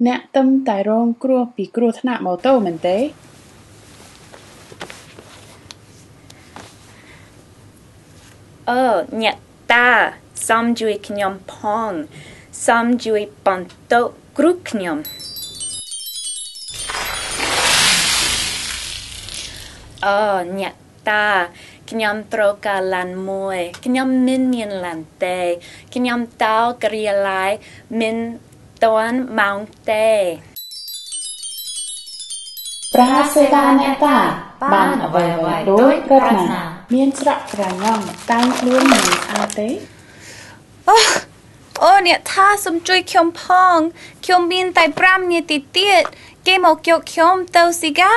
អ្នកទើបតែរងគ្រោះពីគ្រោះថ្នាក់ម៉ូតូមែនទេ? អូ អ្នកតា សូមជួយខ្ញុំផង សូមជួយបន្ទោសគ្រោះខ្ញុំ អូ អ្នកតា ខ្ញុំត្រូវការឡានមួយ ខ្ញុំមិនមានឡានទេ ខ្ញុំទៅការិយាល័យមិនទាន់ម៉ោងទេ ប្រើសេវាអ្នកតា បានអ្វីៗដូចប្រាថ្នា មានស្រក់ស្រណំតែងខ្លួនមិនស្អាតទេ? អូ អ្នកតា សូមជួយខ្ញុំផង ខ្ញុំមានតែ5នាទីទៀត គេមកយកខ្ញុំទៅស៊ីហ្គា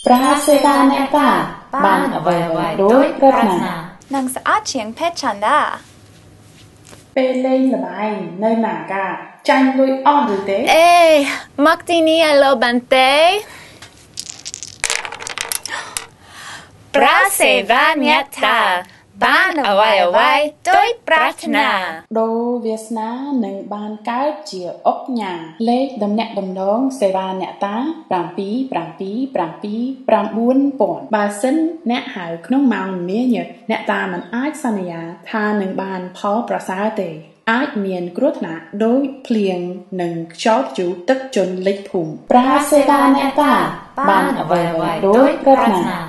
ប្រើសេវាអ្នកតា បានអ្វីៗដូចប្រាថ្នា នឹងស្អាតជាងពេជ្រចិន្តា ពេលលេងល្បែងនៅណាកាចាញ់លុយអស់ឬទេ? អេ មកទីនេះឥឡូវបានទេ? ប្រើសេវាអ្នកតា បានអ្វីៗដូចប្រាថ្នា ដូរវាសនានឹងបានកើតជាឧកញ៉ា លេខតំណាក់តំណងសេវាអ្នកតា 7 7 7 9000 បើសិនអ្នកហៅក្នុងម៉ោងមមាញឹក អ្នកតាមិនអាចសន្យាថានឹងបានផលប្រសើរទេ អាចមានគ្រោះថ្នាក់ដូចភ្លៀងនិងខ្យល់ព្យុះទឹកជន់លិចភូមិ ប្រើសេវាអ្នកតា បានអ្វីៗដូចប្រាថ្នា។